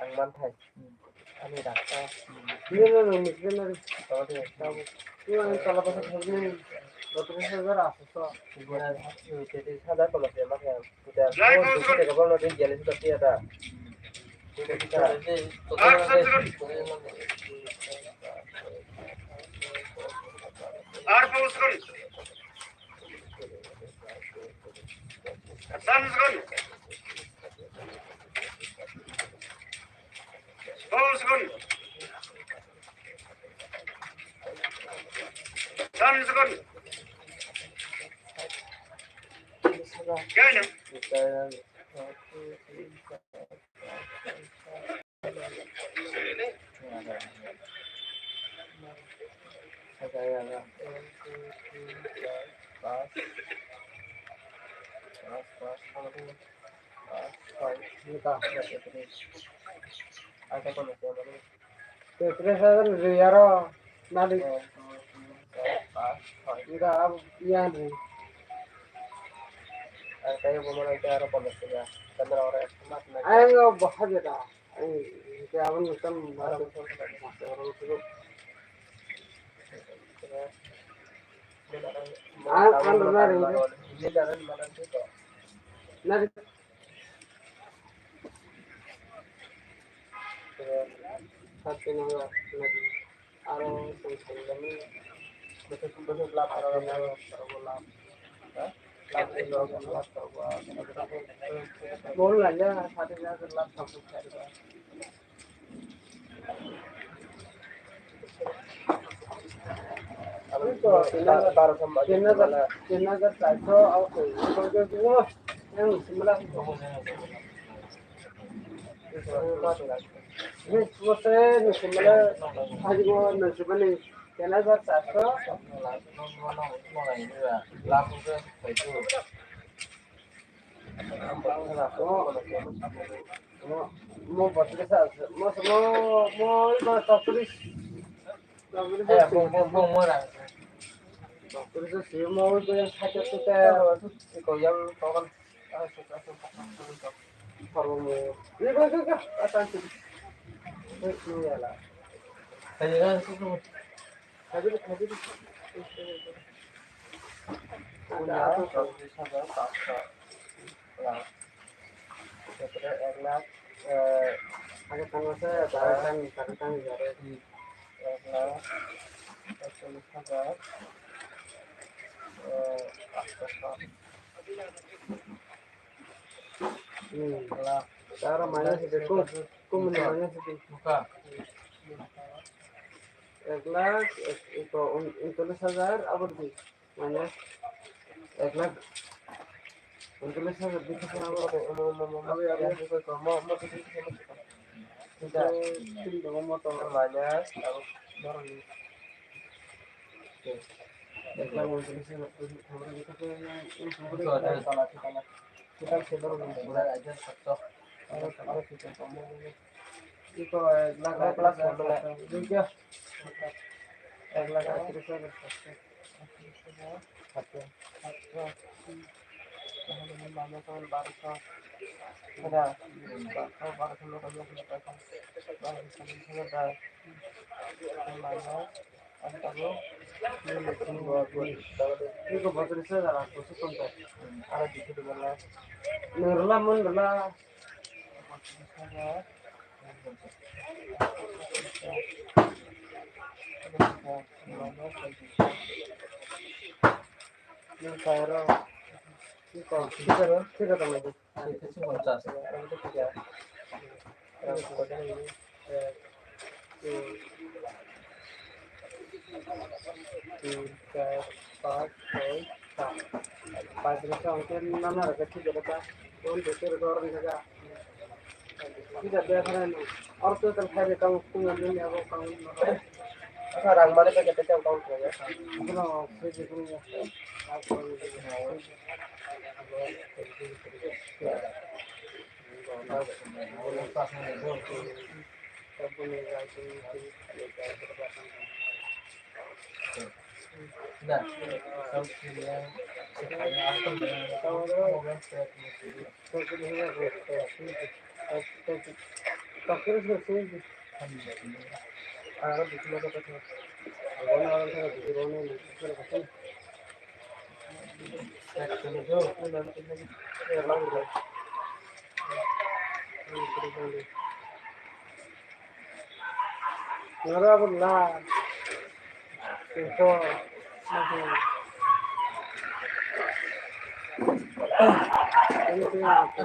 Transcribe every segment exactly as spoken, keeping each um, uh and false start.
Ang manthai. Ani rasta. Bini no nung miskin na ri. Tama de. Tama. Tama ni tola basa thajini. Lotri sajar asaso. Tete sajar tola de ma kaya. Kuda. Lai ko sukun. Tete kabal no din jale suka tiya ta. Action, sukun. Ar po sukun. Action, sukun. Ball sukun. Tan sukun. Kaya. Te tres hajar ri aro nadi. Enggak, ab-, iya ri. Ayo, bahas ya dah. Ayo, enggak, abang nonton bahas. An, an, nari. Nari. Sati nang, nari. Aro, sing, sing, kami. Besok, besok, lap, aro, lap, aro, lap. Hah? Lap, aro, lap, aro, lap. Bol aja, sati nang, lap, lap, lap. Tin hajar, tin hajar charso, Mo, mo, mo, mo, mo, mo, mo, mo, mo, Eh, bung, bung, bung, mora. Doctor itu sih mau itu yang sakit tuh, teh. Itu yang tau kan. Ini, ini, ini, ini. Ini, ini ya lah. Tadi kan itu tuh. Tadi, tadi. Punya, kalau bisa, tak, tak. Lah. Kira-kira এক লাখ, eh, আগে টাকা আছে, তার টাকা, টাকা টাকা যাবে। এক লাখ একচল্লিশ হাজার, eh, আটশো। Hmm. Lah. Cara mana sih, kok, kok mana, mana sih? Buka. এক লাখ, এক, এক, ঊনচল্লিশ হাজার, apa sih? Mana? এক লাখ ঊনচল্লিশ হাজার, দুইশো ষাট হাজার। Abi, abi. Tidak. Minus, এক লাখ ঊনচল্লিশ হাজার, দুইশো ষাট হাজার। Total sih baru enam belas aja, satu. Ada, ada kita ngomong ini. Itu, eh, এক lakh plus enam belas. Juga. এক লাখ আটত্রিশ হাজার সাতশো। আটত্রিশ হাজার সাতশো। তাহলে মাইনাস হবে বারোশো। এটা বারোশো, বারোশো লোক আমরা ফেরত পাইতাম। বারোশো চল্লিশ হাজার টাকা। Minus Ang tabo, nini chini bo, bo, nini ko botol se dara, ko se konta. Ara dikhe de bala. Nirla mon rla. Nirla. Nirla. Nirla. Nirla. তিন, চার, পাঁচ, ছয়, সাত। পাঁচ রেখে আমাকে নানা রেখে ঠিক আছে, তা কোন দেশের ঘর রেখে যা। ঠিক আছে, এখন আর তো তার খাইবে কাম, কোন দিন যাবো কাম। আচ্ছা, রাগ মানে তো কেটে কাম করে। এখন সেই যে কোনো Nara bela. Itu. Ini punya apa?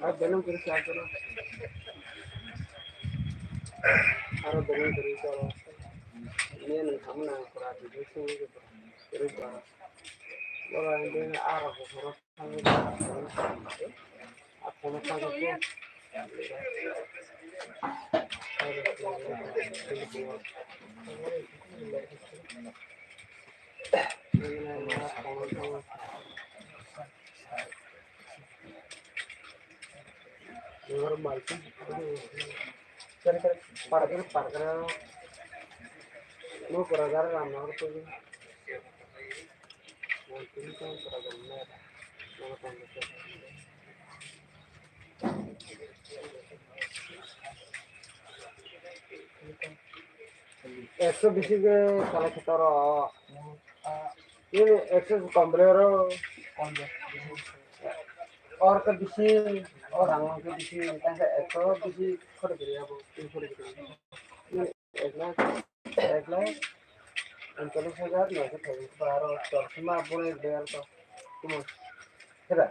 Aro belong kwrwi se aro. Aro belong kwrwi se aro. Nini nung thamna kwra twi twi sung nugwi kwrwi kwrwi. Oro ang bini aro buphuru thangwi. A phone thangwi. Parkir, parkir. Mau kurang garam, mau tuh. Mau tuh kan kurang garam. Ekso bisi ke salah kita ro. Ini ekso komplain ro. Or ke bisi O rang no khe bisi, tang khe ekso bisi khori kiri abo, tini khori kiri. Ek lakh, ek lakh unchalis hajar noisho thaiwi ba aro chwng sima boni beng to. Tamo. Hera.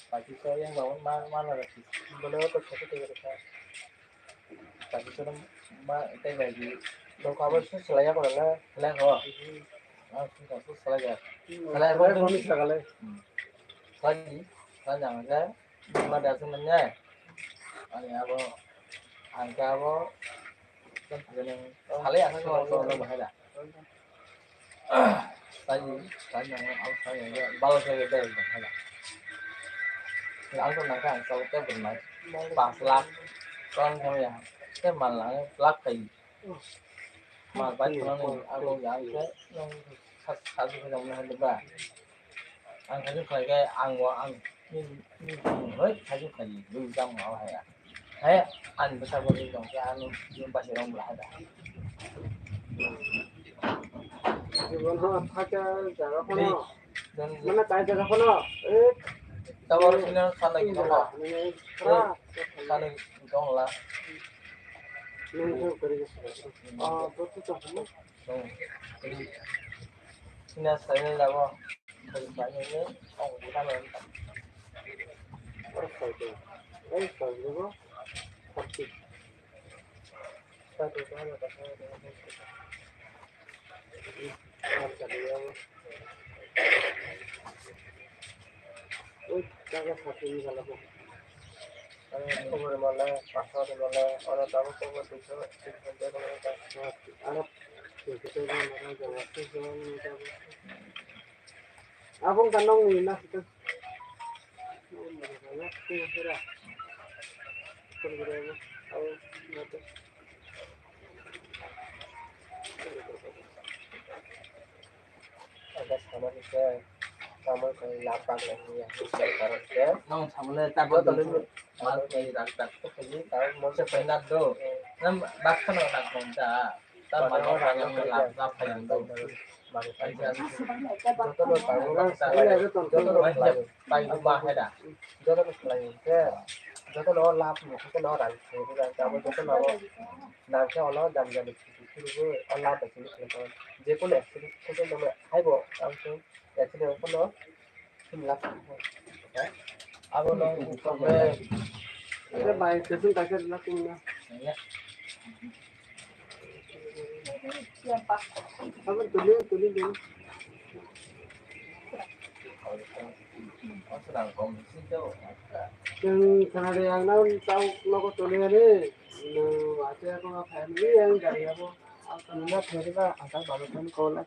Pachisa yang bangun ma, ma lagi. Boleh apa satu tiga rasa. Pachisa ma, teh lagi. Lo kabar sih selain aku lah, lah ho. Ah, sih kabar selain ya. Selain aku kami sekali. Lagi, kan jangan kan. Buma da sung nang nai. Ani abo ang ka abo kan phaga nang salai ang ka abo nang bahai da. Sai sai nang abo sai nang balo sai da bahai da. Ang to nang ka ang sa te bun mai. Pas lakh. Kong kong ya. Te mal lang lakh kai. Mal bai kong ni abo ya ke nang sa sa nang ba. Ang khachu khlai khe ang bo ang ni ni ni hoi khachu khlai ni bui jang ma hai ya. Hai ang bwsa bo ni jong khe ang ni basi rong bla hai da. Jibon ho thaka jaga kono. Mana tai jaga kono. Eh. Tabor sini sana gitu kok. Sana gitu lah. Nung kau kari. Ah, betul tak? Sini saya lah. Ui, kaga satu ni kalau. Khobor mole, pasal mole, oro tabuk khobor tuisa, tuisa. Aro tuisa mole jaga tuisa mole jaga. Abong ka nong ni na kita. Ada sama ni saya. Sama saya lapar lagi ya. Nong sama le tak betul. Mal kai rak tak tu kai. Tahu mau saya penat do. Nam baksa nong nak kong ta. Joto no pai ma hai da. Joto no pai ma hai da. Joto no lap no, joto no rang se da. Joto no nang khe ono jani jani kiri kiri o lap bai kiri kiri. Je kono accident khe no hai bo ang khe accident kono. Abo no problem. Ere bai, kesun ta ke na kum na. Abo tuli, tuli, tuli. Nung khana de ang na tau nogo tuli ani. Nung ate ko family ang gari abo. Ang na theri ba ang ta balu kan ko la.